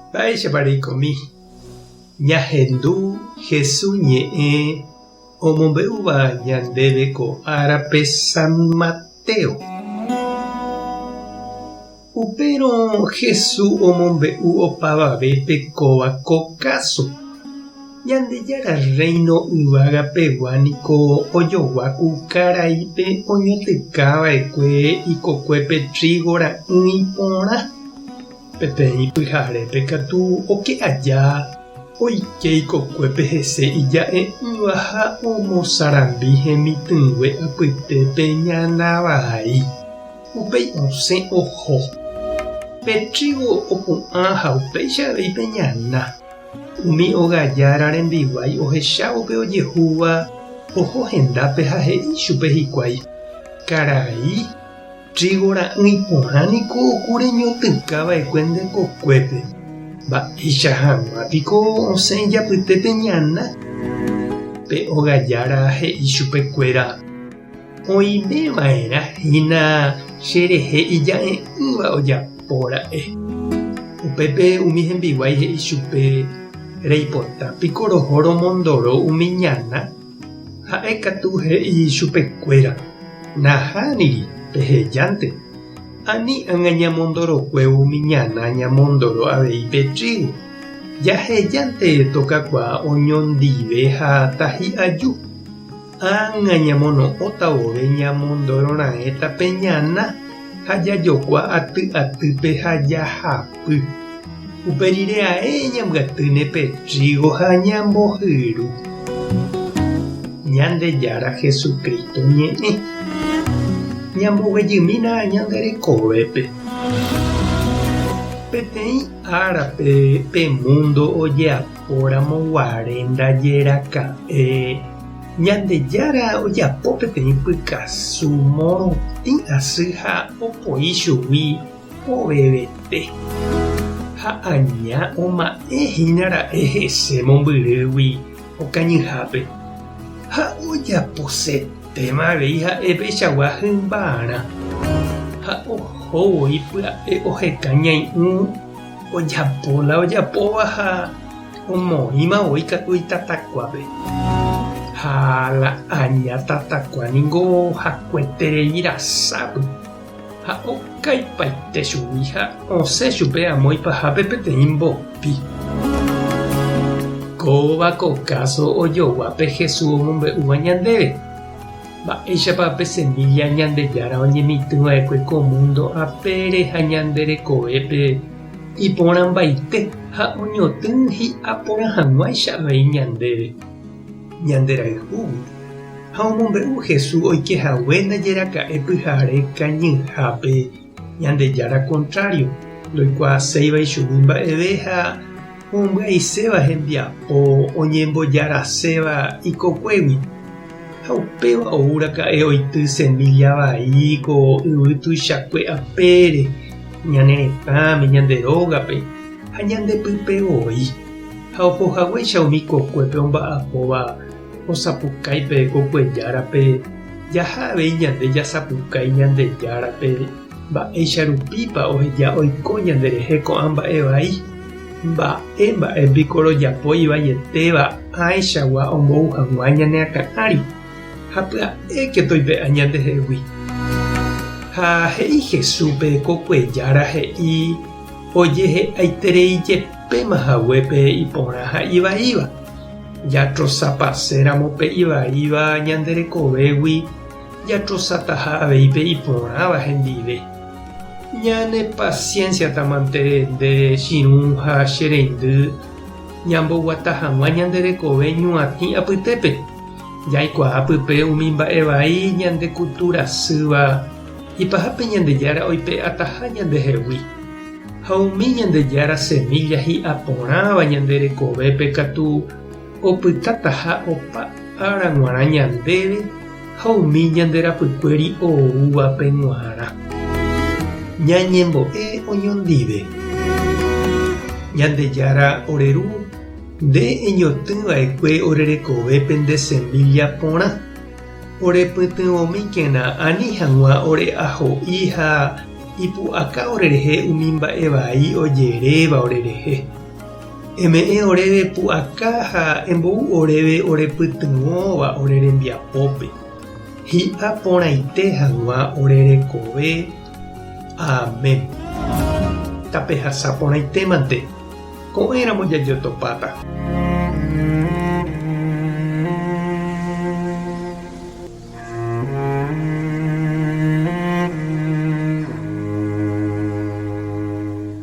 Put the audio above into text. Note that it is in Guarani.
Mba'éichapa reikomi ñahendu Jesús ñe'ẽ omombe'úva ñandéve ko árape San Mateo? Upérõ Jesús omombe'u opavavépe kóva ko káso. Ñandejára Rréino yvága pegua niko ojogua ku karaípe oñotyka va'ekue ikokuépe trígo ra'ỹi porã. Peteĩ pyharépe katu oke aja oike ikokuépe hese ija'e'ỹva ha omosarambi hemitỹngue apytépe ñana vai. Upéi osẽ oho. Pe trígo opu'ã ha upéicha avei pe ñana. Umi ogajára rembiguái ohechávo pe ojehúva, oho hendápe ha he'i chupe hikuái, Karai, trígo ra'ỹi porã niko ku reñotỹka va'ekue nde kokuépe, mba'éicha hag̃ua piko osẽ ijapytépe ñana? Pe ogajára he'i chupe kuéra, Oime va'erã hína che rehe ija'e'ỹva ojapo ra'e. Upépe umi hembiguái he'i chupe, Reipota piko roho romondoro umi ñana? Ha'e katu he'i chupekuéra, Nahániri, pehejánte. Ani ág̃a ñamondorokuévo umi ñana ñamondoro avei pe trígo. Jahejánte tokakuaa oñondive ha tahi'aju. Ág̃a ñamono'õta vove ñamondororãéta pe ñana ha jajokua aty atýpe ha jahapy. Upe rire ae ñambyatýne pe trígo ha ñambohyru. Ñandejára Jesucristo ñe'ẽ. Ñamboguejymína ñande rekovépe. Peteĩ árape pe múndo ojeapo. Ojapóramo guare ndaje raka'e, Ñandejára ojapo peteĩ pykasu morotĩ asy ha opoi chugui ovevete. Ha aña oma'ẽ hína ra'e hese mombyrýgui okañyhápe, ha ojaposetéma avei ha'e peichagua hymbarã, ha oho voi pya'e oheka ñai'ũ. Ojapo la ojapóva ha omoĩma voi katu itatakuápe. Ha la aña tatakua ningo hakueterei rasápy, ha okaipaite chugui ha osẽ chupe amo ipahápe peteĩ mbopi. Kóva ko káso ojogua pe Jesús omombe'úva ñandéve. Mba'éichapa pe semílla Ñandejára oñemitỹ va'ekue ko múndo apére ha ñande rekovépe iporãmbaite ha oñotỹ hi'a porã hag̃uáicha avei ñandéve, ñanderayhúgui? Ha omombe'u Jesús oike hague ndajeraka'e pyhare kañyhápe Ñandejára kontrário, ndoikuaaséiva ichugui mba'eve ha ombyaiséva hembiapo oñembojaraséva ikokuégui, ha upéva ou raka'e oity semílla vai ko yvy tuichakue apére, ñane retãme, ñande rógape ha ñande pype voi. Ha oho haguéicha umi kokuépe omba'apóva osapukái pe kokuejárape, jaha avei ñande jasapukái Ñandejárape. Mba'éicha rupípa oheja oiko ñanderehe ko'ã mba'e vai? Mba'e mba'e piko rojapo ivaietéva ãichagua ombou hag̃ua ñane akã ári, ha pya'éke toipe'a ñandehegui? Ha he'i Jesúspe kokuejára he'i ojehe'aiterei jepéma hague pe iporã ha ivaíva. Jatrosapaséramo pe ivaíva ñande rekovégui, Jatrosataha avei pe iporãva hendive. Ñane pasiénsiatamante nde chirũ ha che reindy ñamboguata hag̃ua ñande rekove ñuatĩ apytépe. Jaikuaa pype umi mba'e vai ñande kutu rasýva ipahápe Ñandejára oipe'ataha ñandehegui. Ha umi Ñandejára semílla hi'a porãva ñande rekovépe katu opytataha opa ára g̃uarã ñandéve ha umi ñande rapykuéri oúvape g̃uarã. Ñañembo'e oñondive. Ñandejára ore Ru, nde eñotỹ va'ekue ore rekovépe nde semílla porã. Orepytyvõmíkena ani hag̃ua ore aho'i ha. Ipu'aka orerehe umi mba'e vai ojeréva orerehe. Eme'ẽ oréve pu'aka ha embou oréve orepytyvõva ore rembiapópe, hi'a porãite hag̃ua ore rekove. Amén. Tapehasa porãitémante, ko'ẽramo jajotopáta.